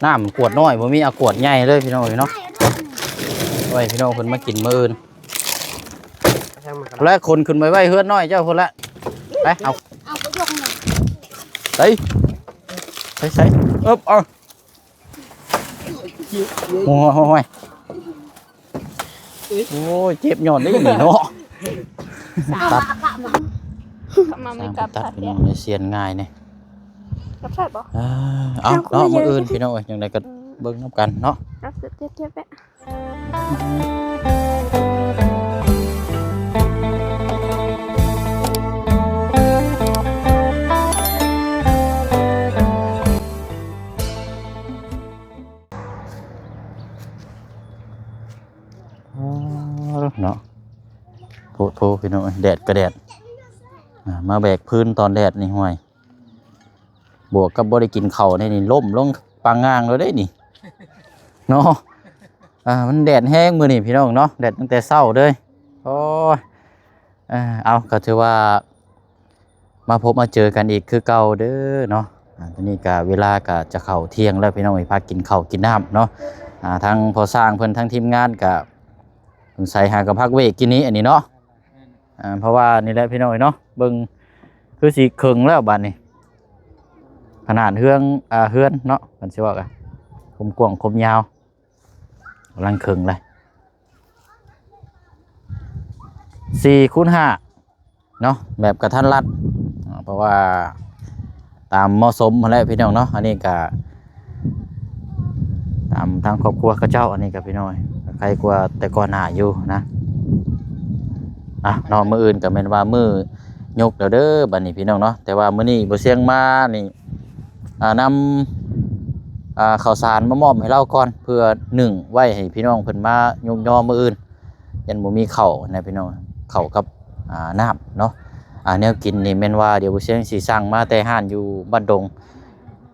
ນ້ຳຂວດນ້ອຍບໍ່ມີ ເອົາຂວດໃຫຍ່ເລີຍພີ່ນ້ອງເອີຍເນາະ. ໄວ້ພີ່ນ້ອງເພິ່ນມາກິນມື້ອື່ນ. ແລະ ຂົນຂຶ້ນໄປໄວ້ເຮືອນນ້ອຍເຈົ້າພຸ້ນລະ. ໄປ ເອົາ ເອົາໄປຍົກໜ່ອຍ ໄປ ໄປໃສ່ ເອີບ ເອົາ. ໂອ້ຍ ໂອ້ຍ ໂອ້ຍ ເຈັບຍ້ອນນີ້ເນາະ. ຕັດ ມາ ມາ ຕັດ ພີ່ນ້ອງ ເສຍນງ່າຍນີ້ ກັບແຊບບໍ່? ເອີ ເອົາເນາະ ມື້ອື່ນພີ່ນ້ອງເອີຍ ຈັ່ງໃດກໍເບິ່ງນຳກັນເນາະ. ເກັບ ເກັບ ເກັບ ເນາະ ໂພດໂພພີ່ນ້ອງເອີຍ ແດດກໍແດດ ອ່າ ມາແບກພື້ນຕອນແດດນີ້ ຫ້ວຍ ບວກກັບບໍ່ໄດ້ກິນເຂົ້າແນ່ນີ້ ລົ້ມລົງປາງງາງແລ້ວເດ້ນີ້ເນາະ. ອ່າ ມັນແດດແຮງມື້ນີ້ພີ່ນ້ອງເນາະ ແດດຕັ້ງແຕ່ເຊົ້າເລີຍ. ໂອ້ຍ ເອີ ເອົາ ກໍຖືວ່າມາພົບມາເຈີກັນອີກຄືເກົ່າເດີເນາະ. ອ່າ ຕອນນີ້ກໍເວລາກໍຈະເຂົ້າທ່ຽງແລ້ວພີ່ນ້ອງເອີຍ ພາກິນເຂົ້າກິນນ້ຳເນາະ. ອ່າ ທາງພໍ່ຊ່າງເພິ່ນ ທາງທີມງານກໍສົງໄສຫາກັບພັກເບຣກກິນນີ້ ອັນນີ້ເນາະ. ອ່າ ເພາະວ່ານີ້ແຫຼະພີ່ນ້ອງເອີຍເນາະ ເບິ່ງຄືຊິເຄິ່ງແລ້ວບາດນີ້ ຂະໜາດເຮືອງ ອ່າ ເຮືອນເນາະ ມັນຊິວ່າກັນ ຄວາມກວ້າງຄວາມຍາວ ກຳລັງເຄິ່ງເລີຍ ສີ່ຄູນຫ້າເນາະ ແບບກະທັນລັດ ເພາະວ່າຕາມເໝາະສົມຫັ້ນແຫຼະພີ່ນ້ອງເນາະ. ອັນນີ້ກະຕາມທາງຄອບຄົວເຂົາເຈົ້າ ອັນນີ້ກະພີ່ນ້ອງ ໃຄກວ່າແຕ່ກ່ອນໜ້າຢູ່ນະ. ອ່ະເນາະ ມື້ອື່ນກະແມ່ນວ່າມື້ຍົກແລ້ວເດີບາດນີ້ພີ່ນ້ອງເນາະ. ແຕ່ວ່າມື້ນີ້ບໍ່ຊຽງມານີ້ ອ່າ ນຳ ອ່າ ເຂົ້າສານມາມອບໃຫ້ລາວກ່ອນ ເພື່ອໜຶ້ງໄວ້ໃຫ້ພີ່ນ້ອງເພິ່ນມາຍົກຍໍມື້ອື່ນ ຍັງບໍ່ມີເຂົ້ານະພີ່ນ້ອງ ເຂົ້າກັບ ອ່າ ນ້ຳເນາະ. ອ່າ ແນວກິນນີ້ແມ່ນວ່າດຽວບໍ່ຊຽງຊິສັ່ງມາແຕ່ຮ້ານຢູ່ບ້ານດົງ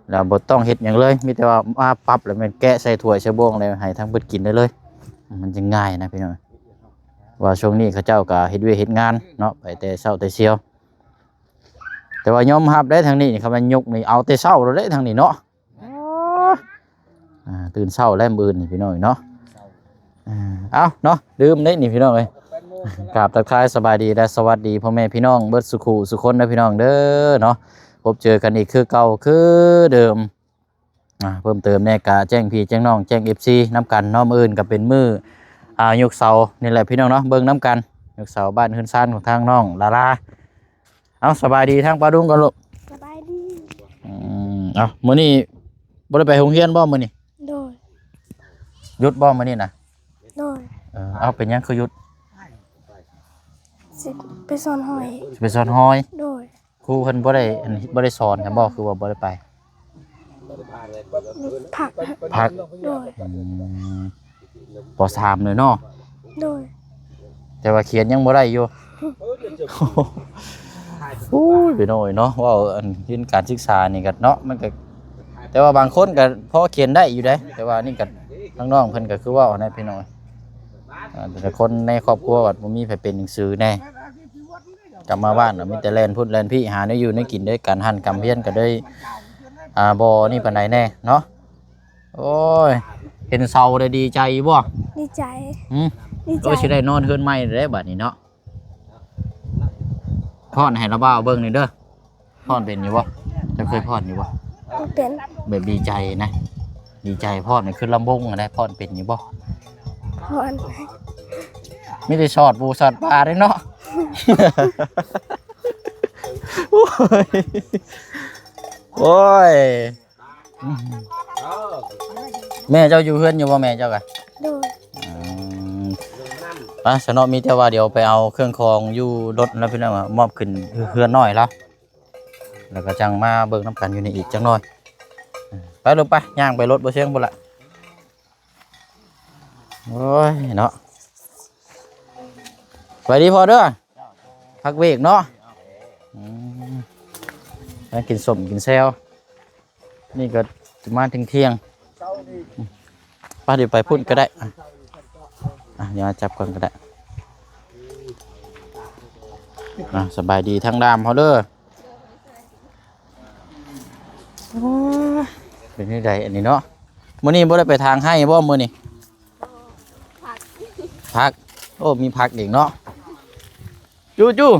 ແລ້ວບໍ່ຕ້ອງເຮັດຫຍັງເລີຍ ມີແຕ່ວ່າມາປັບ ແລ້ວແມ່ນແກະໃສ່ຖ້ວຍໃສ່ບ່ວງ ແລ້ວໃຫ້ທາງເພິ່ນກິນໄດ້ເລີຍ ມັນຈຶ່ງງ່າຍນະພີ່ນ້ອງ. ວ່າຊ່ວງນີ້ເຂົາເຈົ້າກໍເຮັດວຽກເຮັດງານເນາະ ໄປແຕ່ເຊົ້າແຕ່ຊຽວ ແຕ່ວ່າຍອມຮັບໄດ້ທາງນີ້ ຄັນແມ່ນຍົກນີ້ເອົາແຕ່ເຊົ້າໂລດເດ້ທາງນີ້ເນາະ. ອ່າ ຕື່ນເຊົ້າແລ້ວມື້ອື່ນນີ້ພີ່ນ້ອງເນາະ. ອ່າ ເອົາເນາະ ລືມເດ້ນີ້ພີ່ນ້ອງເອີຍ ກາບທັກທາຍສະບາຍດີ ແລະ ສະຫວັດດີພໍ່ແມ່ພີ່ນ້ອງເບິດສູ່ຄູ່ສູ່ຄົນເດີພີ່ນ້ອງເດີເນາະ. ພົບເຈີກັນອີກຄືເກົ່າຄືເດີມ. ອ່າ ເພີ່ມເຕີມແດ່ກະແຈ້ງພີ່ແຈ້ງນ້ອງແຈ້ງເອັບຊີນຳກັນເນາະ. ມື້ອື່ນກໍເປັນມື້ ອ່າ ຍົກເສົານີ້ແຫຼະພີ່ນ້ອງເນາະ ເບິ່ງນຳກັນ ຍົກເສົາບ້ານເຮືອນຊານຂອງທາງນ້ອງລາລາ. ເອົາ ສະບາຍດີທາງປ້າລຸງກ່ອນລູກ. ສະບາຍດີ. ອືມ ເອົາ ມື້ນີ້ບໍ່ໄດ້ໄປໂຮງຮຽນບໍ່ມື້ນີ້? ໂດຍ. ຢຸດບໍ່ມື້ນີ້ນະ? ໂດຍ. ເອີ ເອົາ ເປັນຫຍັງຄືຢຸດ? ຊິໄປສອນຮ້ອຍ. ຊິໄປສອນຮ້ອຍ? ໂດຍ. ຄູເພິ່ນບໍ່ໄດ້ ອັນ ບໍ່ໄດ້ສອນຊັ້ນບໍ່ ຄືວ່າບໍ່ໄດ້ໄປ? ພັກ. ພັກ. ໂດຍ. ອືມ ປໍສາມເລີຍເນາະ? ໂດຍ. ແຕ່ວ່າຂຽນຍັງບໍ່ໄດ້ຢູ່. ໂອ້ຍ ພີ່ນ້ອງເອີຍເນາະ ເວົ້າອັນເລື່ອງການສຶກສານີ້ກໍເນາະ ມັນກໍ ແຕ່ວ່າບາງຄົນກໍພໍຂຽນໄດ້ຢູ່ເດ້ ແຕ່ວ່ານີ້ກໍ ທາງນ້ອງເພິ່ນກໍຄືເວົ້ານະພີ່ນ້ອງ. ອ່າ ແຕ່ຄົນໃນຄອບຄົວກໍບໍ່ມີໃຜເປັນໜັງສືແດ່ ກັບມາບ້ານກໍມີແຕ່ແລ່ນພຸ້ນແລ່ນພີ້ ຫາແນວຢູ່ແນວກິນ ດ້ວຍການຫັ້ນການຮຽນກໍໄດ້ ອ່າ ບໍ່ນີ້ປານໃດແດ່ເນາະ. ໂອ້ຍ ເຫັນເສົາແລ້ວດີໃຈຢູ່ບໍ່? ດີໃຈ. ຫື? ດີໃຈ. ໂອ້ຍ ຊິໄດ້ນອນເຮືອນໃໝ່ແລ້ວບາດນີ້ເນາະ. ຟ້ອນໃຫ້ລາວບ່າວເບິ່ງນີ້ເດີ. ຟ້ອນເປັນຢູ່ບໍ່? ເຈົ້າເຄີຍຟ້ອນຢູ່ບໍ່? ບໍ່ເປັນ. ແບບດີໃຈນະ ດີໃຈ ຟ້ອນນີ້ຄືລຳວົງຫັ້ນແຫຼະ. ຟ້ອນເປັນຢູ່ບໍ່? ຟ້ອນ ມີແຕ່ຊອດປູຊອດປາເດ້ເນາະ. ໂອ້ຍ ໂອ້ຍ ແມ່ເຈົ້າຢູ່ເຮືອນຢູ່ບໍ່ແມ່ເຈົ້າກະ? ໂດຍ. ອືມ ໄປຊະເນາະ ມີແຕ່ວ່າດຽວໄປເອົາເຄື່ອງຂອງຢູ່ລົດແລ້ວພີ່ນ້ອງ ມອບຂຶ້ນເຮືອນນ້ອຍລະ ແລ້ວກໍຈັ່ງມາເບິ່ງນຳກັນຢູ່ນີ້ອີກຈັກໜ່ອຍ. ໄປລູກໄປ ຍ່າງໄປລົດບໍ່ຊຽງພຸ້ນລະ. ໂອ້ຍເນາະ ໄປດີພໍ່ເດີ ພັກເບຣກເນາະ. ອືມ ໄປກິນສົ້ມກິນແຊວ ນີ້ກໍຈະມາທ່ຽງໆ. ໄປ ດຽວໄປພຸ້ນກໍໄດ້ ອ່ະ ອ່ະ ດຽວມາຈັບກ່ອນກໍໄດ້. ອ່ະ ສະບາຍດີທາງດາມເຮົາເດີ. ໂອ້ຍ ເປັນຈັ່ງໃດອັນນີ້ເນາະ? ມື້ນີ້ບໍ່ໄດ້ໄປທາງໄຮ່ບໍ່ມື້ນີ້? ຜັກ ຜັກ ໂອ້ ມີຜັກອີກເນາະ. ຈູ້ ຈູ້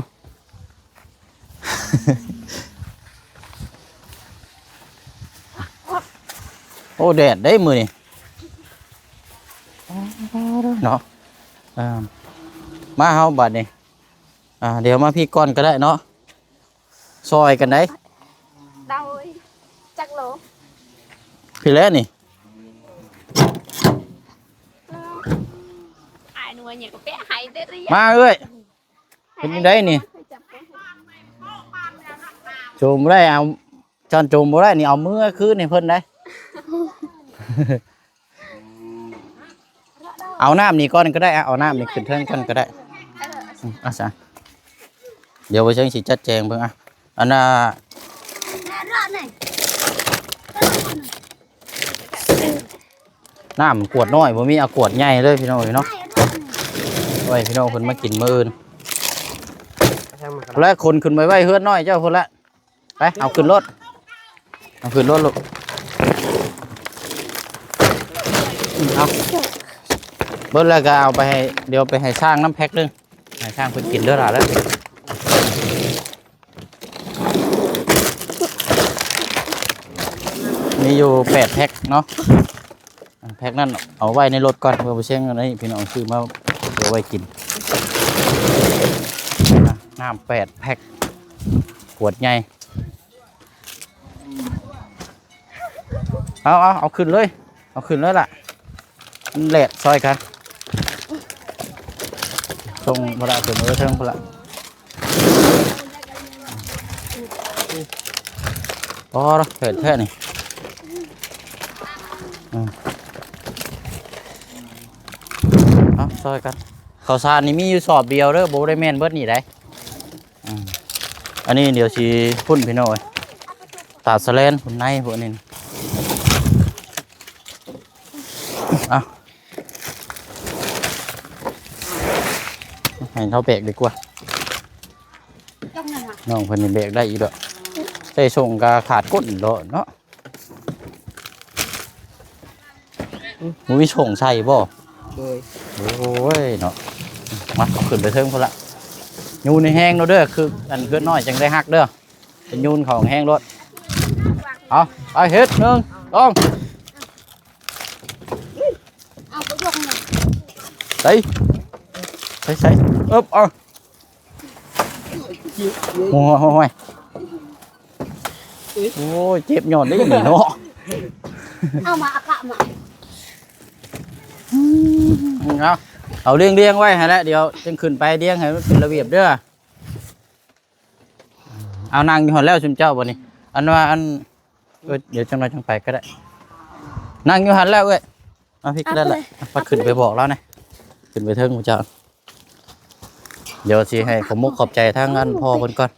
ໂອ້ ແດດເດ້ມື້ນີ້ເນາະ. ເອີ ມາເຮົາບັດນີ້ ອ່າ ດຽວມາພີ້ກ່ອນກໍໄດ້ເນາະ ຊ່ອຍກັນໄດ໋. ໂດຍ ຈັກໂລ? ພີ້ແຫຼະນີ້ ອ້າຍໜ່ວຍຫຍັງກໍແປະໃຫ້ເດ້ ມາເອື້ອຍ. ເປັນຈັ່ງໃດນີ້? ໂຈມບໍ່ໄດ້ ເອົາ ຊັ້ນໂຈມບໍ່ໄດ້ນີ້ ເອົາເມືອຄືນໃຫ້ເພິ່ນໄດ໋. ເອົານ້ຳນີ້ກ່ອນກໍໄດ້ ເອົານ້ຳນີ້ຂຶ້ນເທິງກ່ອນກໍໄດ້. ອືມ ເອົາຊະ ດຽວບໍ່ເຊີງຊິຈັດແຈງເບິ່ງ. ອະ ອັນນ່າ ນ້ຳຂວດນ້ອຍບໍ່ມີ ເອົາຂວດໃຫຍ່ເລີຍພີ່ນ້ອງເອີຍເນາະ. ໂອ້ຍ ພີ່ນ້ອງເພິ່ນມາກິນມື້ອື່ນ ແລະ ຂົນຂຶ້ນໄປໄວ້ເຮືອນນ້ອຍເຈົ້າພຸ້ນລະ. ໄປ ເອົາຂຶ້ນລົດ ເອົາຂຶ້ນລົດລູກ. ເອົາ ເບິດແລ້ວກໍເອົາໄປໃຫ້ ດຽວໄປໃຫ້ຊ້າງນຳແພັກໜຶ່ງ ໃຫ້ຊ້າງເພິ່ນກິນເດີຫຼາເດີ. ມີຢູ່ແປດແພັກເນາະ. ອ່າ ແພັກນັ້ນເອົາໄວ້ໃນລົດກ່ອນ ເພື່ອບໍ່ເສັງອັນນີ້ ພີ່ນ້ອງຊື້ມາ ເພື່ອໄວ້ກິນ. ອ່າ ນ້ຳແປດແພັກ ຂວດໃຫຍ່. ເອົາ ເອົາ ເອົາຂຶ້ນເລີຍ ເອົາຂຶ້ນເລີຍລະ ມັນແລດຊ່ອຍກັນ. ສົ່ງພຸ້ນລະ ຂຶ້ນເທິງພຸ້ນລະ. ອໍ ເຜັດແທ້ນີ້. ອືມ ເອົາ ຊ່ອຍກັນ. ເຂົ້າສານນີ້ມີຢູ່ສອບດຽວເດີ ບໍ່ໄດ້ແມ່ນເບິດນີ້ໃດ໋. ອືມ ອັນນີ້ດຽວຊິພຸ້ນພີ່ນ້ອງເອີຍ ຕາດສະແລນພຸ້ນໃນພວກນີ້. ເອົາ ໃຫ້ເຮົາແບກດີກວ່າ ນ້ອງເພິ່ນນີ້ແບກໄດ້ຢູ່ດອກ ໃສ່ສົ່ງກໍຂາດກົ້ນເນາະ. ບໍ່ມີສົ່ງໃສ່ບໍ່? ໂດຍ ໂອ້ຍເນາະ ມາ ເອົາຂຶ້ນໄປເທິງພຸ້ນລະ. ຍູ້ໃຫ້ແຮງໂລດເດີ ຄືອັນເຮືອນນ້ອຍຈັ່ງໄດ້ຮັກເດີ ເປັນຍູ້ເຂົ້າແຮງໂລດ. ເອົາ ໄປເຮັດ ໜຶ່ງ ສອງ ເອົາໄປຍົກນີ້ ໃສ່ ໃສ່ ໃສ່ ເອີບ ເອົາ ໂອ້ຍ ໂອ້ຍ ໂອ້ຍ ເຈັບຍ້ອນນີ້ເນາະ. ເອົາມາ ເອົາກະມາ ອືມ ເອົາ ເອົາລຽງໆໄວ້ຫັ້ນແຫຼະ ດຽວຈຶ່ງຂຶ້ນໄປລຽງໃຫ້ມັນເປັນລະບຽບເດີ. ເອົາ ນັ່ງຢູ່ຫັ້ນແລ້ວຊຸມເຈົ້າບັດນີ້ ອັນວ່າອັນ ເອີ ດຽວຈັກໜ້ອຍຈັ່ງໄປກໍໄດ້ ນັ່ງຢູ່ຫັ້ນແລ້ວເອີຍ. ເອົາ ພີ່ກໍໄດ້ລະ ໄປຂຶ້ນໄປບອກລາວແດ່ ຂຶ້ນໄປເທິງພຸ້ນເຈົ້າ. ດຽວຊິໃຫ້ຂອບມຸກຂອບໃຈທາງອັນພໍ່ເພິ່ນກ່ອນ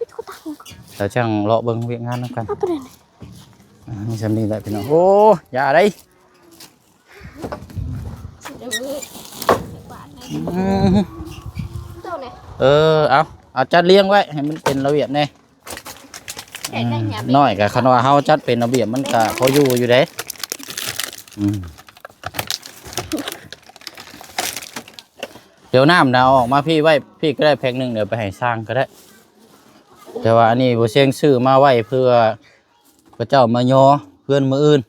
ແລ້ວຈັ່ງເລາະເບິ່ງວຽກງານນຳກັນ. ອ່າ ມີສ່ຳນີ້ແຫຼະພີ່ນ້ອງ. ໂອ້ ຢ່າໄດ໋. ອືມ ເອີ ເອົາ ເອົາຈັດລຽງໄວ້ໃຫ້ມັນເປັນລະບຽບແດ່. ອືມ ນ້ອຍກໍຄັນວ່າເຮົາຈັດເປັນລະບຽບມັນກໍພໍຢູ່ຢູ່ເດ້. ອືມ ດຽວນ້ຳນະເອົາອອກມາພີ້ໄວ້ ພີ້ກໍໄດ້ແພັກໜຶ່ງ ດຽວໄປໃຫ້ຊ່າງກໍໄດ້. ແຕ່ວ່າອັນນີ້ບໍ່ເສັງຊື້ມາໄວ້ເພື່ອເຂົາເຈົ້າມາຍໍເຮືອນມື້ອື່ນ.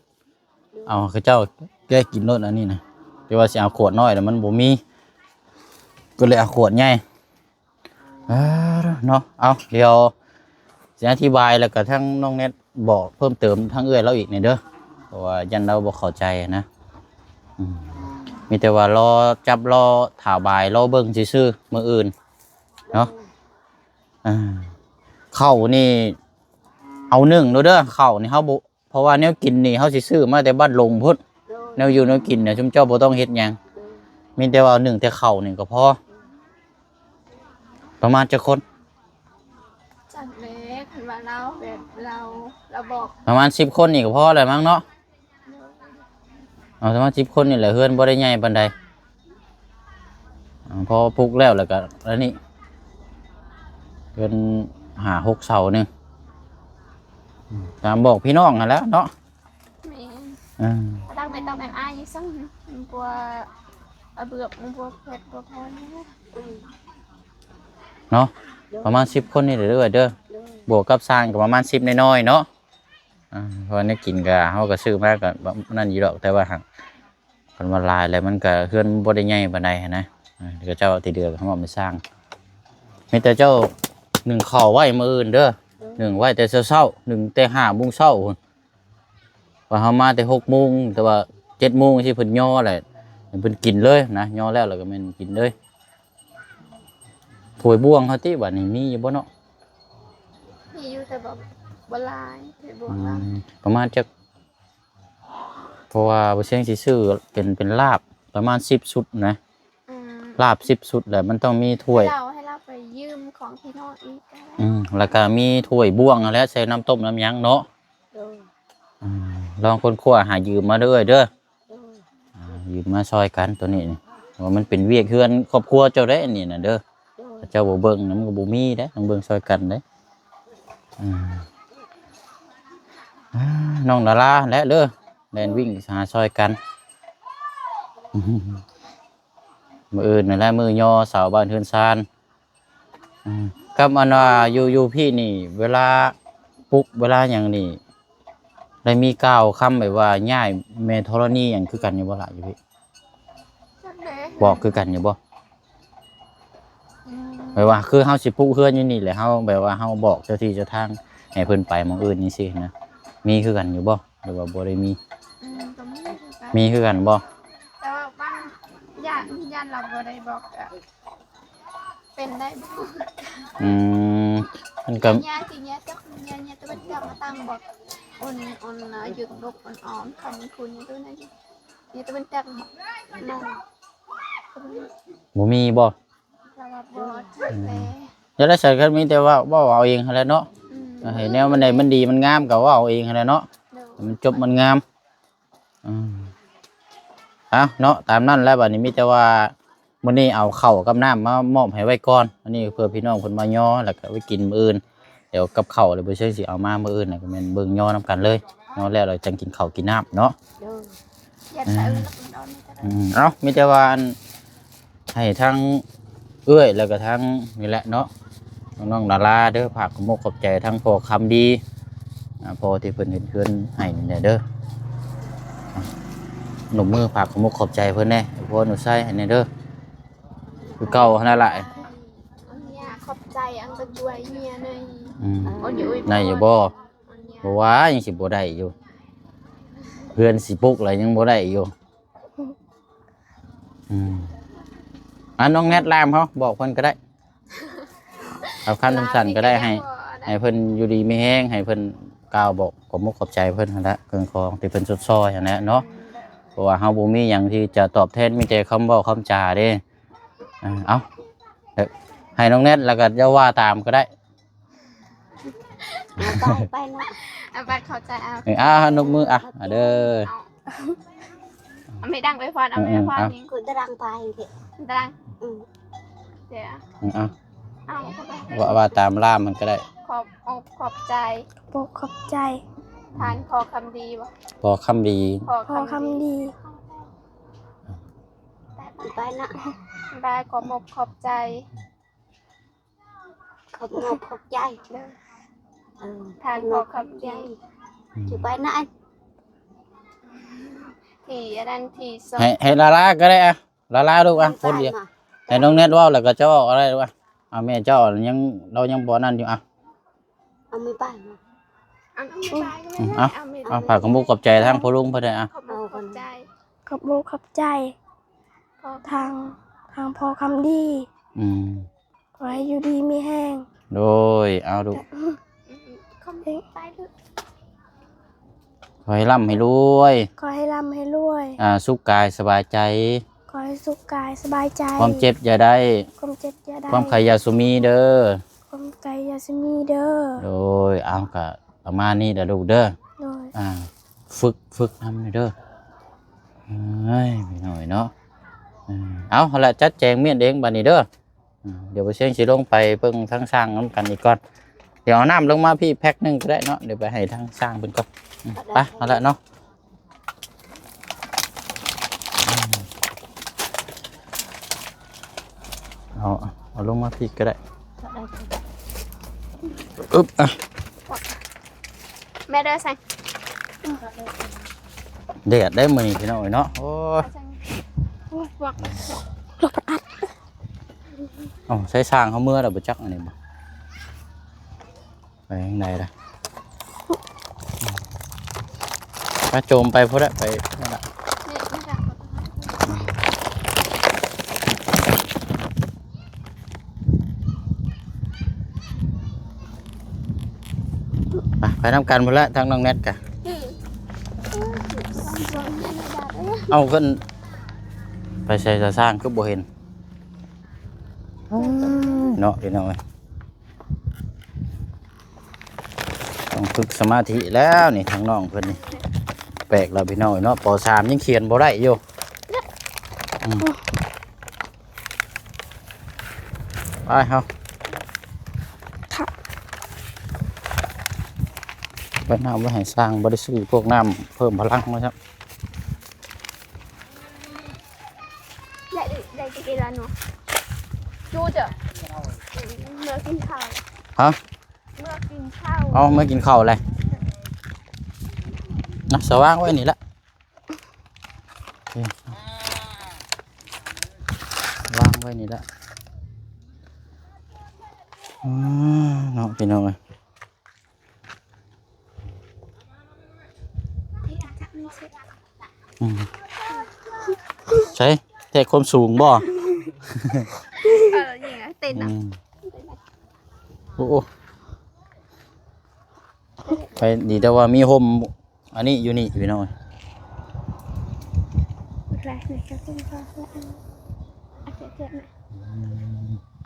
ເອົາ ເຂົາເຈົ້າແກະກິນໂລດອັນນີ້ນະ ແຕ່ວ່າຊິເອົາຂວດນ້ອຍແລ້ວມັນບໍ່ມີ ກໍເລີຍເອົາຂວດໃຫຍ່. ອ່າ ເນາະ ເອົາ ດຽວຊິອະທິບາຍ ແລ້ວກໍທາງນ້ອງແນັດບອກເພີ່ມເຕີມທາງເອື້ອຍລາວອີກແດ່ເດີ ເພາະວ່າຢ້ານລາວບໍ່ເຂົ້າໃຈນະ. ອືມ ມີແຕ່ວ່າລໍຈັບ ລໍຖ້າບາຍ ລໍເບິ່ງຊື່ໆ ມື້ອື່ນເນາະ. ອ່າ ເຂົ້ານີ້ເອົາໜຶ້ງໂລດເດີ ເຂົ້ານີ້ເຮົາບໍ່ ເພາະວ່າແນວກິນນີ້ເຮົາຊິຊື້ມາແຕ່ບ້ານດົງພຸ້ນ. ໂດຍ ແນວຢູ່ແນວກິນນະ ຊຸມເຈົ້າບໍ່ຕ້ອງເຮັດຫຍັງ. ໂດຍ ມີແຕ່ວ່າໜຶ້ງແຕ່ເຂົ້ານີ້ກໍພໍ. ປະມານຈັກຄົນ? ຈັກແຫຼະ ຄັນວ່າລາວແບບລາວ ລາວບອກ ປະມານສິບຄົນນີ້ກໍພໍແລ້ວມັ້ງເນາະ. ເອົາປະມານສິບຄົນນີ້ແຫຼະ ເຮືອນບໍ່ໄດ້ໃຫຍ່ປານໃດ. ພໍປຸກແລ້ວ ແລ້ວກໍອັນນີ້ເປັນຫ້າຫົກເສົາໜຶ່ງ ຕາມບອກພີ່ນ້ອງຫັ້ນແຫຼະເນາະ. ແມ່ນ. ເອີ ຕັ້ງແມ່ຕ້ອງແມ່ອ້າຍຢູ່ຊັ້ນ ມັນບໍ່ ອາເບືອບ ມັນບໍ່ເຜັດບໍ່ພໍນະ ເນາະ. ປະມານສິບຄົນນີ້ເດີເອື້ອຍເດີ. ບວກກັບຊ່າງກໍປະມານສິບນ້ອຍໆເນາະ. ອາ ເພາະວ່າແນວກິນກໍ ເຮົາກໍຊື້ມາກໍນັ້ນຢູ່ດອກ ແຕ່ວ່າຫາກ ຄັນວ່າຫຼາຍແລ້ວມັນກໍ ເຮືອນມັນບໍ່ໄດ້ໃຫຍ່ປານໃດຫັ້ນນະ. ເອີ ເຂົາເຈົ້າທີ່ເດືອກໍມອບໃຫ້ຊ່າງ. ມີແຕ່ເຈົ້າໜຶ້ງເຂົ້າໄວ້ມື້ອື່ນເດີ. ໜຶ້ງໄວ້ແຕ່ເຊົ້າໆ ໜຶ້ງແຕ່ຫ້າໂມງເຊົ້າພຸ້ນ. ວ່າເຮົາມາແຕ່ຫົກໂມງ ແຕ່ວ່າເຈັດໂມງຊີ້ເພິ່ນຍໍແຫຼະ ໃຫ້ເພິ່ນກິນເລີຍນະ. ຍໍແລ້ວ ແລ້ວກໍແມ່ນກິນເລີຍ. ຖ້ວຍບ່ວງເຮົາຕິ ບາດນີ້ມີຢູ່ບໍ່ເນາະ? ມີຢູ່ ແຕ່ວ່າບໍ່ຫຼາຍ ຖ້ວຍບ່ວງລາວ. ອືມ ປະມານຈັກ ເພາະວ່າບໍ່ຊຽງຊິຊື້ເປັນ ເປັນລາບປະມານສິບຊຸດນະ. ອືມ ລາບສິບຊຸດແຫຼະ ມັນຕ້ອງມີຖ້ວຍ ໃຫ້ລາວ ໃຫ້ລາວໄປຢືມຂອງພີ່ນ້ອງອີກກໍໄດ້. ອືມ ແລ້ວກໍມີຖ້ວຍບ່ວງຫັ້ນແຫຼະ ໃສ່ນ້ຳຕົ້ມນ້ຳຫຍັງເນາະ. ໂດຍ. ອືມ ລອງຄົ້ນຄວ້າຫາຢືມມາເດີເອື້ອຍເດີ. ໂດຍ. ອ່າ ຢືມມາຊ່ອຍກັນໂຕນີ້ນີ້ ເພາະວ່າມັນເປັນວຽກເຮືອນຄອບຄົວເຈົ້າເດ້ອັນນີ້ນະເດີ. ໂດຍ. ເຂົາເຈົ້າບໍ່ເບິ່ງນະ ມັນກໍບໍ່ມີເດ້ ຕ້ອງເບິ່ງຊ່ອຍກັນເດ້. ອືມ ອ່າ ນ້ອງດາລາແຫຼະເດີ ແລ່ນວິ່ງຫາຊ່ອຍກັນ. ມື້ອື່ນນັ້ນແຫຼະ ມື້ຍໍເສົາບ້ານເຮືອນຊານ. ອືມ ກັບອັນວ່າຢູ່ ຢູ່ພີ້ນີ້ ເວລາປຸກເວລາຫຍັງນີ້ ໄດ້ມີກ່າວຄຳແບບວ່າຍ້າຍແມ່ທໍລະນີຫຍັງຄືກັນຢູ່ບໍ່ລະ ຢູ່ພີ້? ຈັກເດ້ ບອກຄືກັນຢູ່ບໍ່? ອືມ ແບບວ່າຄືເຮົາຊິປຸກເຮືອນຢູ່ນີ້ແຫຼະ ເຮົາແບບວ່າເຮົາບອກເຈົ້າທີ່ເຈົ້າທາງໃຫ້ເພິ່ນໄປໝ່ອງອື່ນຈັ່ງຊີ້ນະ ມີຄືກັນຢູ່ບໍ່ ຫຼືວ່າບໍ່ໄດ້ມີ? ອືມ ກໍມີຄືກັນ. ມີຄືກັນບໍ່? ແຕ່ວ່າບາງ ຢ້ານ ຢ້ານລາວບໍ່ໄດ້ບອກ ກໍເປັນໄດ້ບໍ່? ອືມ ມັນກໍ ຍາ ຍາ ຍາຕະເວັນຕະກມາຕັ້ງບອກ ອອນ ອອນ ຢູທູບ ອອນ ອອນ ຄຳຄຸນຢູ່ນັ້ນ ຍາຕະເວັນຕະກມາ ບໍ່ມີບໍ່? ລາວວ່າບໍ່ ອືມ ຈັກແລ້ວ ຈັ່ງໃດ ຄັນມີແຕ່ວ່າເວົ້າເອົາເອງຫັ້ນແຫຼະເນາະ. ອືມ ໃຫ້ແນວມັນໃດມັນດີມັນງາມກໍເວົ້າເອົາເອງຫັ້ນແຫຼະເນາະ. ໂດຍ. ໃຫ້ມັນຈົບມັນງາມ. ອືມ ເອົາເນາະ ຕາມນັ້ນແຫຼະ. ບັດນີ້ມີແຕ່ວ່າມື້ນີ້ເອົາເຂົ້າກັບນ້ຳມາມອບໃຫ້ໄວ້ກ່ອນ ອັນນີ້ເພື່ອພີ່ນ້ອງເພິ່ນມາຍໍ ແລ້ວກໍໄວ້ກິນມື້ອື່ນ. ດຽວກັບເຂົ້າແລ້ວບໍ່ເຊີງຊິເອົາມາມື້ອື່ນນະ ກໍແມ່ນເບິ່ງຍໍນຳກັນເລີຍ. ຍໍແລ້ວ ແລ້ວຈັ່ງກິນເຂົ້າກິນນ້ຳເນາະ. ໂດຍ. ອືມ ເອົາ ມີແຕ່ວ່າ ອັນ ໃຫ້ທາງເອື້ອຍ ແລ້ວກໍທາງນີ້ແຫຼະເນາະ ນ້ອງໆດາລາເດີ ຝາກຂອບອົກຂອບໃຈທາງພໍ່ຄຳດີ ອາ ພໍ່ທີ່ເພິ່ນເຮັດເຮືອນໃຫ້ນີ້ແຫຼະເດີ. ອາ ນົບມືຝາກຂອບອົກຂອບໃຈເພິ່ນແດ່ ອວຍພອນອວຍໄຊໃຫ້ແດ່ເດີ ຄືເກົ່າຫັ້ນລະ. ອັນເນຍ ຂອບໃຈອັນກໍຊ່ວຍເມຍໜ່ອຍ. ອືມ ໄດ້ຢູ່ບໍ່? ບໍ່ວ່າ ຍັງຊິບໍ່ໄດ້ຢູ່ ເຮືອນຊິປຸກແລ້ວຍັງບໍ່ໄດ້ຢູ່. ອືມ ອັນນ້ອງແນັດລາມເຮົາ ບອກເພິ່ນກໍໄດ້ ເອົາຄຳສັ້ນໆກໍໄດ້ ໃຫ້ ໃຫ້ເພິ່ນຢູ່ດີມີແຮງ ໃຫ້ເພິ່ນກ່າວບອກຂອບອົກຂອບໃຈເພິ່ນຫັ້ນແຫຼະ ເຄື່ອງຂອງທີ່ເພິ່ນຊົດຊ່ອຍຫັ້ນແຫຼະເນາະ. ເພາະວ່າເຮົາບໍ່ມີຫຍັງທີ່ຈະຕອບແທນ ມີແຕ່ຄຳເວົ້າຄຳຈາເດ້. ເອົາ ໃຫ້ນ້ອງແນັດ ແລ້ວກໍຢ່າວ່າຕາມກໍໄດ້. ເອົາ ໄປ ໄປລະ ເອົາ ໄປ ເຂົ້າໃຈ ເອົາ ເອີ ເອົາ ນົບມື ອ່ະ ເອົາເດີ ເອົາ ເອົາ ແມ່ດັງໄປພອນ ເອົາ ເອີ ແມ່ ເອີ ພອນ ເອົາ ນີ້ ກູຕະລັງໄປເດ ຕະລັງ ອືມ ເດ ອືມ ເອົາ ເອົາ ເອົາ ວ່າ ວ່າຕາມລາມມັນກໍໄດ້ ຂອບອົກຂອບໃຈ ຂອບອົກຂອບໃຈ ທ່ານພໍ່ຄຳດີບໍ ພໍ່ຄຳດີ ພໍ່ຄຳດີ ໄປນະ ບາຍ ຂອບອົກຂອບໃຈ. ຂອບອົກຂອບໃຈ ເອີ ທ່ານພໍ່ຄຳໃຈ ອືມ ຊິໄປນະ ທີ່ອັນນັ້ນທີ່ສອງ ໃຫ້ ໃຫ້ລາລາກໍໄດ້ອະ ລາລາລູກອະ ຄົນດຽວ ໃຫ້ນ້ອງແນັດເວົ້າ ແລ້ວກໍເຈົ້າເວົ້າກໍໄດ້ລູກອະ. ເອົາ ແມ່ເຈົ້າຍັງ ລາວຍັງບໍ່ນັ້ນຢູ່ອະ. ເອົາ ມີໄປເນາະ ເອົາ ເອົາ ຝາກຂອບອົກຂອບໃຈທາງພໍ່ລຸງເພິ່ນເດີອະ. ຂອບອົກຂອບໃຈ ຂອບອົກຂອບໃຈ ທາງ ທາງພໍ່ຄຳດີ ອືມ ຂໍໃຫ້ຢູ່ດີມີແຮງ ໂດຍ ເອົາລູກ ຂອບໃຈລູກ ຂໍໃຫ້ລ່ຳໃຫ້ລວຍ ຂໍໃຫ້ລ່ຳໃຫ້ລວຍ ອ່າ ສຸກກາຍສະບາຍໃຈ ຂໍໃຫ້ສຸກກາຍສະບາຍໃຈ ຄວາມເຈັບຢ່າໄດ້ ຄວາມເຈັບຢ່າໄດ້ ຄວາມໄຄຢ່າສູ່ມີເດີ ຄວາມໄຄຢ່າສູ່ມີເດີ ໂດຍ ເອົາ ກະປະມານນີ້ແຫຼະລູກເດີ ໂດຍ ອ່າ ຝຶກ ຝຶກນຳເດີ ເອີຍ ພີ່ນ້ອງເນາະ ເອີ ເອົາ ຫັ້ນລະ ຈັດແຈງມ້ຽນເອງບັດນີ້ເດີ. ອ່າ ດຽວບໍ່ຊຽງຊິລົງໄປເບິ່ງທາງຊ່າງນຳກັນອີກກ່ອນ ດຽວເອົານ້ຳລົງມາພີ້ແພັກໜຶ່ງກໍໄດ້ເນາະ ດຽວໄປໃຫ້ທາງຊ່າງເພິ່ນກ່ອນ. ອືມ ໄປ ເອົາລະເນາະ. ເອົາ ເອົາລົງມາພີ້ກໍໄດ້. ອຶບ ອ່ະ ແມ່ເດີໃສ່ ແດດໄດ໋ມື້ນີ້ພີ່ນ້ອງເອີຍເນາະ. ໂອ້ຍ ໂອ້ຍ ພວກ ລົມພັດອັດ. ເອົ້າ ໃຊ້ຊ່າງເຮົາເມືອແລ້ວບໍ່ຈັກອັນນີ້ບໍ່ ໄປທາງໃດລະ? ກະໂຈມໄປພຸ້ນແຫຼະ ໄປພຸ້ນແຫຼະ. ໄປ ໄປນຳກັນພຸ້ນແຫຼະ ທາງນ້ອງແນັດກະ. ເອົາ ເພິ່ນໄປໃສ ຕາຊ່າງຄືບໍ່ເຫັນເນາະ ພີ່ນ້ອງເອີຍ. ຕ້ອງຝຶກສະມາທິແລ້ວນີ້ ທາງນ້ອງເພິ່ນນີ້ ແປກແລ້ວພີ່ນ້ອງເນາະ. ປໍສາມຍັງຂຽນບໍ່ໄດ້ຢູ່. ອືມ ໄປເຮົາ ເພິ່ນເອົາໄວ້ໃຫ້ຊ່າງ ບໍ່ໄດ້ຊື້ພວກນ້ຳເພີ່ມພະລັງມາຊ້ຳ. ໄດ້ ໄດ້ກິນແລ້ວເນາະ ຈູເຈົ້າ ເມື່ອກິນເຂົ້າ. ຮະ? ເມື່ອກິນເຂົ້າ. ເອົາ ເມື່ອກິນເຂົ້າແລ້ວນະ ສະຫວ່າງໄວ້ນີ້ລະ ວາງໄວ້ນີ້ລະ. ອືມ ເນາະ ພີ່ນ້ອງເອີຍ. ອືມ ໃສ ແທກຄວາມສູງບໍ່? ເອີ ຍິງເຕັ້ນນະ. ອືມ ໂອ້ ໄປ ດີແຕ່ວ່າມີຮົ່ມອັນນີ້ຢູ່ນີ້ພີ່ນ້ອງ.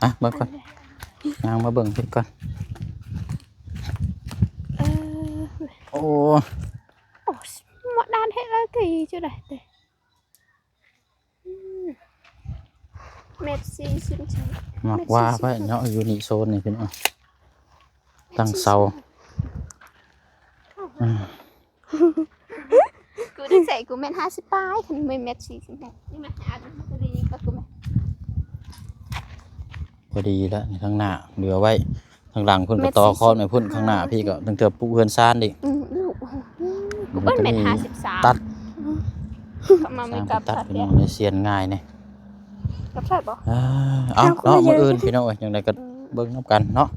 ອ່ະ ເບິ່ງກ່ອນ ຍ່າງມາເບິ່ງເພິ່ນກ່ອນ. ເອີ ໂອ້ ໂອ້ ໝົດດ້ານເຮັດແລ້ວກີ້ຈຸໄດເຕ ອືມ ແມັດສີ່ສິບ ມັກວ່າໄວ້ເນາະ ຢູ່ນີ້ໂຊນນີ້ພີ່ນ້ອງ ຕັ້ງເສົາ. ອືມ ກູໄດ້ໃສ່ ກູແມ່ນຫ້າສິບປາຍ ຄັນແມ່ນແມັດສີ່ສິບຫົກ ນີ້ມັນຫາ ນີ້ກໍກູແມ່ນ ພໍດີລະ ທາງໜ້າເຫຼືອໄວ້ ທາງຫຼັງເພິ່ນກໍຕໍ່ຄອນໄປພຸ້ນ ຂ້າງໜ້າພີ້ກໍຕັ້ງແຕ່ປຸກເຮືອນຊານອີກ. ອືມ ລູກ ກູເປັນແມັດຫ້າສິບສາມ ຕັດ ມາມີກັບຕັດ ພີ່ນ້ອງ ເສຍນງ່າຍນີ້ ກັບຕັດບໍ່? ເອີ ເອົາເນາະ ມື້ອື່ນພີ່ນ້ອງເອີຍ ຈັ່ງໃດກໍເບິ່ງນຳກັນເນາະ.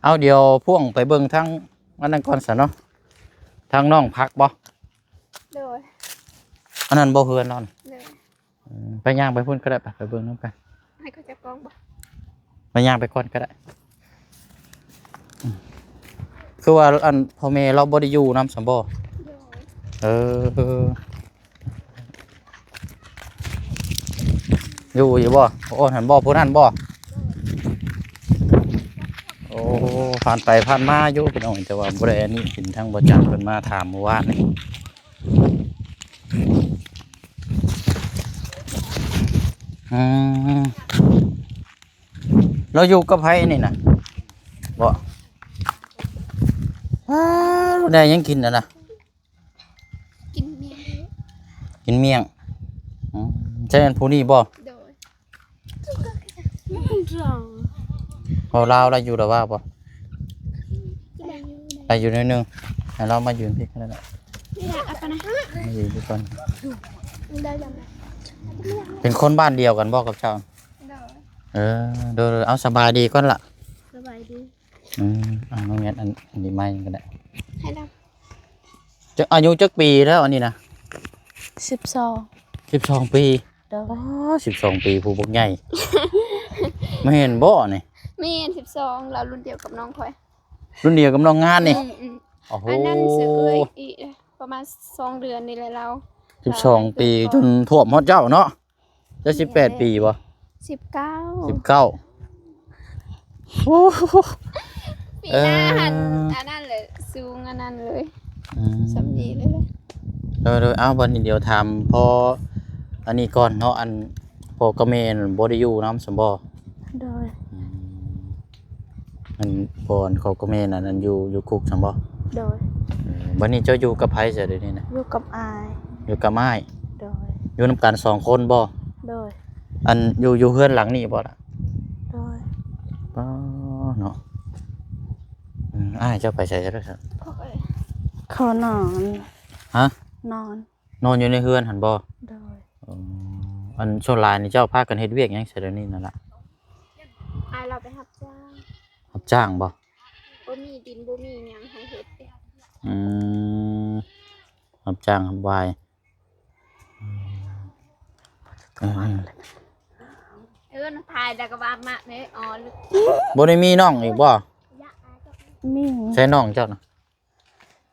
ເອົາ ດຽວພວງໄປເບິ່ງທາງອັນນັ້ນກ່ອນຊະເນາະ ທາງນ້ອງພັກບໍ່? ໂດຍ ອັນນັ້ນບໍ່ເຮືອນລາວ? ໂດຍ ເອີ ໄປຍ່າງໄປພຸ້ນກໍໄດ້ ໄປ ໄປເບິ່ງນຳກັນ ໃຫ້ເຂົາຈັບກ້ອງບໍ່? ໄປຍ່າງໄປກ່ອນກໍໄດ້. ອືມ ຄືວ່າອັນພໍ່ແມ່ລາວບໍ່ໄດ້ຢູ່ນຳຊັ້ນບໍ່? ໂດຍ ເອີ ຢູ່ ຢູ່ບໍ່? ໂອ້ ຫັ້ນບໍ່? ຜູ້ນັ້ນບໍ່? ໂອ້ ຜ່ານໄປຜ່ານມາຢູ່ພີ່ນ້ອງ ແຕ່ວ່າບໍ່ໄດ້ອັນນີ້ ເຫັນທາງບໍ່ຈັນເພິ່ນມາຖາມມື້ວານນີ້. ອືມ ລາວຢູ່ກັບໃຜນີ້ນະ? ບໍ່ ອ້າວ ໄດ້ຫຍັງກິນຫັ້ນນະ? ກິນໝ້ຽງ ກິນໝ້ຽງ. ອືມ ໃຊ່ອັນຜູ້ນີ້ບໍ່? ໂດຍ ເວົ້າລາວໄດ້ຢູ່ລະວ່າບໍ່? ໄດ້ຢູ່ ໄດ້ຢູ່ໜ້ອຍໜຶ່ງ ໃຫ້ລາວມາຢືນພີ້ກໍໄດ້. ນີ້ລະ ເອົາໄປນະ ມາຢືນພີ້ກ່ອນ. ເປັນຄົນບ້ານດຽວກັນບໍ່ກັບເຈົ້າ? ໂດຍ ເອີ ໂດຍ ເອົາ ສະບາຍດີກ່ອນລະ. ສະບາຍດີ. ອືມ ເອົາ ນ້ອງແມັດ ອັນ ອັນນີ້ມາກໍໄດ້ ໃຫ້ລະ. ຈັກ ອາຍຸຈັກປີແລ້ວອັນນີ້ນະ? ສິບສອງ ສິບສອງປີ. ໂດຍ ອໍ ສິບສອງປີ ຜູ້ບັກໃຫຍ່ ແມ່ນບໍ່ນີ້? ແມ່ນ ສິບສອງ ລາວລຸ້ນດຽວກັບນ້ອງຂ້ອຍ ລຸ້ນດຽວກັບນ້ອງງານນີ້. ອືມ ອືມ ໂອ້ໂຫ ອັນນັ້ນເສືອເອື້ອຍອີກ ປະມານສອງເດືອນນີ້ແຫຼະລາວ. ສິບສອງປີ ຈົນຖ້ວມຮອດເຈົ້າເນາະ. ເຈົ້າສິບແປດປີບໍ່? ສິບເກົ້າ ສິບເກົ້າ. ໂອ້ ປີໜ້າຫັ້ນ ເອີ ອັນນັ້ນແຫຼະ ສູງອັນນັ້ນເລີຍ. ອືມ ສ່ຳນີ້ເລີຍ. ໂດຍໆ ເອົາ ບັດນີ້ດຽວຖາມພໍ່ອັນນີ້ກ່ອນເນາະ ອັນພໍ່ກັບແມ່ບໍ່ໄດ້ຢູ່ນຳຊັ້ນບໍ່? ໂດຍ ອືມ ອັນ ບໍ່ ອັນ ເຂົາກໍແມ່ນ ອັນ ອັນ ຢູ່ ຢູ່ຄຸກຊັ້ນບໍ່? ໂດຍ. ເອີ ບັດນີ້ເຈົ້າຢູ່ກັບໃຜຊະດຽວນີ້ນະ? ຢູ່ກັບອ້າຍ. ຢູ່ກັບອ້າຍ? ໂດຍ. ຢູ່ນຳກັນສອງຄົນບໍ່? ໂດຍ. ອັນ ຢູ່ ຢູ່ເຮືອນຫຼັງນີ້ບໍ່ລະ? ໂດຍ. ອໍ ເນາະ ອືມ ອ້າຍເຈົ້າໄປໃສຊະ? ເຂົານອນ. ຮະ? ນອນ. ນອນຢູ່ໃນເຮືອນຫັ້ນບໍ່? ໂດຍ. ອໍ ອັນ ສ່ວນຫຼາຍນີ້ເຈົ້າພາກັນເຮັດວຽກຫຍັງຊະດຽວນີ້ນະລະ? ອ້າຍລາວໄປຮັບຈ້າງ. ຮັບຈ້າງບໍ່? ບໍ່ມີດິນ ບໍ່ມີຫຍັງໃຫ້ເຮັດເດ້. ອືມ ຮັບຈ້າງຮັບວາຍ. ອືມ ເອີ ນະ ຖ່າຍແລ້ວກໍວ່າມາເດ້. ອໍ ບໍ່ໄດ້ມີນ້ອງອີກບໍ່? ມີ. ໃສນ້ອງເຈົ້ານະ?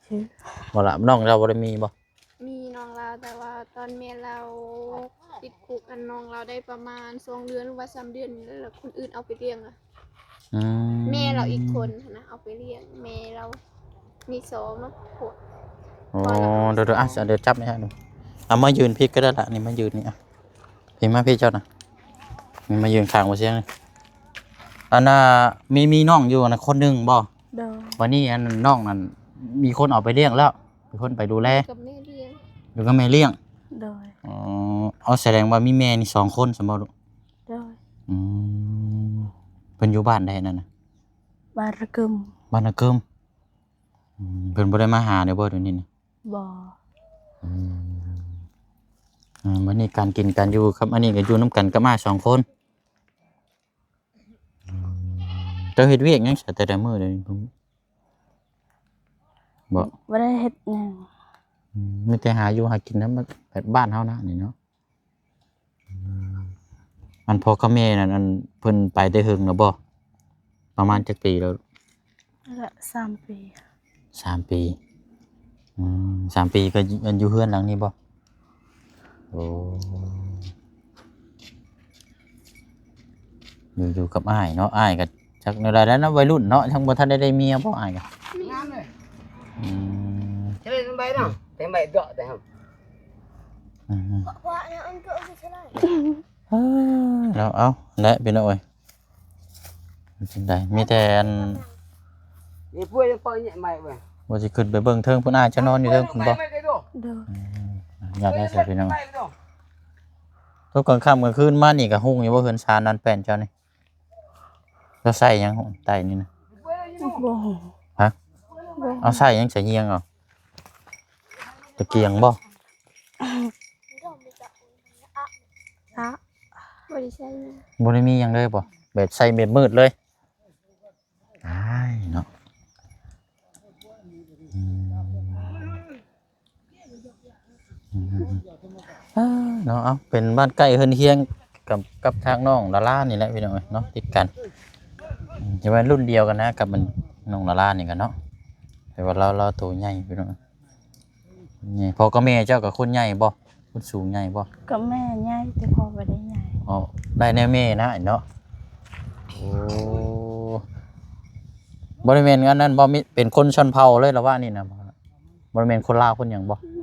ຊື່ ບໍ່ລະ ນ້ອງເຈົ້າບໍ່ໄດ້ມີບໍ່? ມີນ້ອງລາວ ແຕ່ວ່າຕອນແມ່ລາວຕິດຄຸກ ອັນ ນ້ອງລາວໄດ້ປະມານສອງເດືອນ ຫຼືວ່າສາມເດືອນນີ້ແຫຼະ ແລ້ວຄົນອື່ນເອົາໄປລ້ຽງລະ. ອືມ ແມ່ລາວອີກຄົນຫັ້ນນະ ເອົາໄປລ້ຽງ. ແມ່ລາວມີສອງເນາະ. ໂອ້ ເດີໆ ອ່ະ ດຽວຈັບໃຫ້ ເອົາມາຢືນພີ້ກໍໄດ້ລະ ນີ້ມາຢືນນີ້ ອ່ະ ພີ້ມາພີ້ເຈົ້ານະ ນີ້ມາຢືນຂ້າງບໍ່ຊຽງ. ອັນນ່າ ມີ ມີນ້ອງຢູ່ນະຄົນໜຶ່ງບໍ່? ໂດຍ. ບັດນີ້ອັນນ້ອງນັ້ນມີຄົນເອົາໄປລ້ຽງແລ້ວ ມີຄົນໄປດູແລ ຢູ່ກັບແມ່ລ້ຽງ. ຢູ່ກັບແມ່ລ້ຽງ. ໂດຍ. ອໍ ເອົາ ສະແດງວ່າມີແມ່ນີ້ສອງຄົນຊັ້ນບໍ່ລູກ? ໂດຍ. ອືມ ເພິ່ນຢູ່ບ້ານໃດນັ້ນນະ? ບ້ານນາກຶມ. ບ້ານນາກຶມ. ອືມ ເພິ່ນບໍ່ໄດ້ມາຫາເດີບໍ່ດຽວນີ້ນະ? ບໍ່. ອືມ ອ່າ ບັດນີ້ການກິນການຢູ່ກັບອັນນີ້ກໍຢູ່ນຳກັນກັບອ້າຍສອງຄົນ. ເຈົ້າເຮັດວຽກຫຍັງຊະແຕ່ລະມື້ດຽວນີ້? ບໍ່ ບໍ່ໄດ້ເຮັດຫຍັງ. ອືມ ມີແຕ່ຫາຢູ່ຫາກິນນຳແບບບ້ານເຮົານະນີ້ເນາະ. ອືມ ອັນພໍ່ກັບແມ່ນັ້ນ ອັນເພິ່ນໄປແຕ່ເຫິງແລ້ວບໍ່? ປະມານຈັກປີແລ້ວ? ກະສາມປີ. ສາມປີ. ອືມ ສາມປີກໍຢູ່ເຮືອນຫຼັງນີ້ບໍ່? ໂອ້ ຢູ່ ຢູ່ກັບອ້າຍເນາະ. ອ້າຍກໍຈັກແນວໃດແລ້ວເນາະ ໄວລຸ້ນເນາະ ຍັງບໍ່ທັນໄດ້ ໄດ້ເມຍບໍ່ອ້າຍກໍ? ອືມ ອືມ ເອີ ເນາະ ເອົາແຫຼະພີ່ນ້ອງເອີຍ. ຈັ່ງໃດ ມີແຕ່ອັນ ວ່າຊິຂຶ້ນໄປເບິ່ງເທິງພຸ້ນ ອ້າຍເຈົ້ານອນຢູ່ເທິງພຸ້ນບໍ່? ໂດຍ. ອືມ ຢ້ານໄດ້ຊະພີ່ນ້ອງ. ຕົກກາງຄ່ຳກາງຄືນມານີ້ກໍຮຸ່ງຢູ່ບໍ່ ເຮືອນຊານນັ້ນແປ້ນເຈົ້ານີ້? ລາວໃສ່ຫຍັງໃຕ້ນີ້ນະ? ບໍ່. ຮະ? ບໍ່. ເອົາໃສ່ຫຍັງ ໃສ່ຍຽງເອົາ? ຕະກຽງບໍ່? ອະ ບໍ່ໄດ້ໃສ່ຫຍັງ. ບໍ່ໄດ້ມີຫຍັງເລີຍບໍ່? ແບບໃສ່ແບບມືດເລີຍ? ອ້າຍເນາະ. ອືມ ອືມ ເອີ ເນາະ ເອົາ ເປັນບ້ານໃກ້ເຮືອນຄຽງກັບ ກັບທາງນ້ອງດາລານີ້ແຫຼະພີ່ນ້ອງເອີຍເນາະ ຕິດກັນ. ອືມ ຈະແມ່ນລຸ້ນດຽວກັນນະກັບ ອັນ ນ້ອງດາລານີ້ກັນເນາະ ແຕ່ວ່າລາວ ລາວໂຕໃຫຍ່ພີ່ນ້ອງ. ນີ້ ພໍ່ກັບແມ່ເຈົ້າກໍຄົນໃຫຍ່ບໍ່? ຄົນສູງໃຫຍ່ບໍ່? ກໍແມ່ໃຫຍ່ ແຕ່ພໍ່ບໍ່ໄດ້ໃຫຍ່. ອໍ ໄດ້ແນວແມ່ນະເນາະ. ໂອ້ ບໍ່ໄດ້ແມ່ນອັນນັ້ນບໍ່? ມີ ເປັນຄົນຊົນເຜົ່າເລີຍລະວ່ານີ້ນະ? ບໍ່ໄດ້ແມ່ນຄົນລາວຄົນຫຍັງບໍ່? ອືມ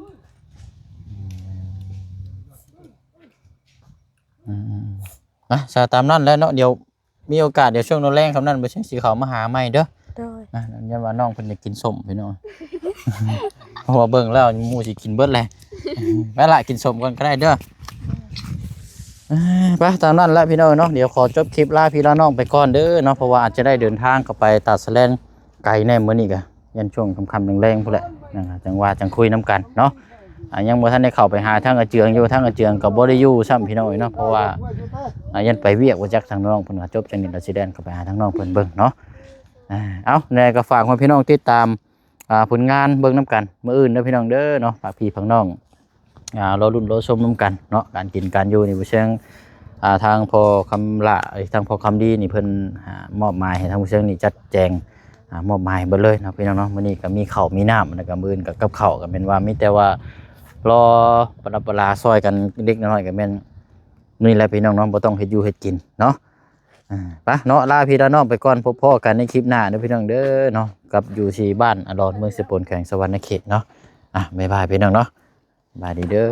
ອືມ ອືມ ອ່ະ ສະຕາມນັ້ນແຫຼະເນາະ ດຽວ ມີໂອກາດ ດຽວຊ່ວງແລງໆ ຄ່ຳນັ້ນ ບໍ່ເຊີງຊິເຂົ້າມາຫາໃໝ່ເດີ້. ໂດຍ. ນະ ຢ້ານວ່ານ້ອງເພິ່ນຢາກກິນສົ້ມພີ່ນ້ອງ ເພາະວ່າເບິ່ງແລ້ວໝູ່ຊິກິນເບິດແຫຼະ. ໄປລະ ກິນສົ້ມກ່ອນກໍໄດ້ເດີ້. ເອີ ໄປ ຕາມນັ້ນແຫຼະພີ່ນ້ອງເນາະ ດຽວຂໍຈົບຄລິບລາພີ່ລານ້ອງໄປກ່ອນເດີ້ເນາະ ເພາະວ່າອາດຈະໄດ້ເດີນທາງເຂົ້າໄປຕາດສະແລງ ໄກແດ່ມື້ນີ້ກະ ຢ້ານຊ່ວງຄ່ຳໆແລງໆພຸ້ນແຫຼະ ຈັ່ງວ່າຈັ່ງຄຸຍນຳກັນເນາະ. ອ່າ ຍັງບໍ່ທັນໄດ້ເຂົ້າໄປຫາທາງອາເຈືອງຢູ່ ທາງອາເຈືອງກໍບໍ່ໄດ້ຢູ່ຊ້ຳພີ່ນ້ອງເອີຍເນາະ ເພາະວ່າ ອ່າ ຢ້ານໄປວຽກ ບໍ່ຈັກທາງນ້ອງເພິ່ນວ່າ ຈົບຈັ່ງນີ້ລະຊິແລ່ນເຂົ້າໄປຫາທາງນ້ອງເພິ່ນເບິ່ງເນາະ. ອ່າ ເອົາ ແລ້ວກໍຝາກໃຫ້ພີ່ນ້ອງຕິດຕາມ ອ່າ ຜົນງານເບິ່ງນຳກັນມື້ອື່ນເດີ້ພີ່ນ້ອງເດີ້ເນາະ ຝາກພີ່ຝາກນ້ອງ ອ່າ ລໍລຸ້ນລໍຊົມນຳກັນເນາະ ການກິນການຢູ່ນີ້ ຜູ້ເຊີງ ອ່າ ທາງພໍ່ຄຳຫຼ້າ ເອີຍ ທາງພໍ່ຄຳດີນີ້ເພິ່ນ ອ່າ ມອບໝາຍໃຫ້ທາງຜູ້ເຊີງນີ້ຈັດແຈງ ອ່າ ມອບໝາຍເບິດເລີຍເນາະ ພີ່ນ້ອງເນາະ. ມື້ນີ້ກໍມີເຂົ້າມີນ້ຳ ແລ້ວກໍມື້ອື່ນກໍກັບເຂົ້າ ກໍແມ່ນວ່າມີແຕ່ວ່າລໍປະດັບປະລາຊ່ອຍກັນເລັກນ້ອຍ ກໍແມ່ນນີ້ແຫຼະພີ່ນ້ອງເນາະ ບໍ່ຕ້ອງເຮັດຢູ່ເຮັດກິນເນາະ. ອ່າ ໄປເນາະ ລາພີ່ລານ້ອງໄປກ່ອນ ພົບພໍ້ກັນໃນຄລິບໜ້າເດີ້ພີ່ນ້ອງເດີ້ເນາະ ກັບຢູ່ທີ່ບ້ານອາດອນ ເມືອງເຊໂປນ ແຂວງສະຫວັນນະເຂດເນາະ. ອ່າ ບາຍບາຍພີ່ນ້ອງເນາະ ສະບາຍດີເດີ້.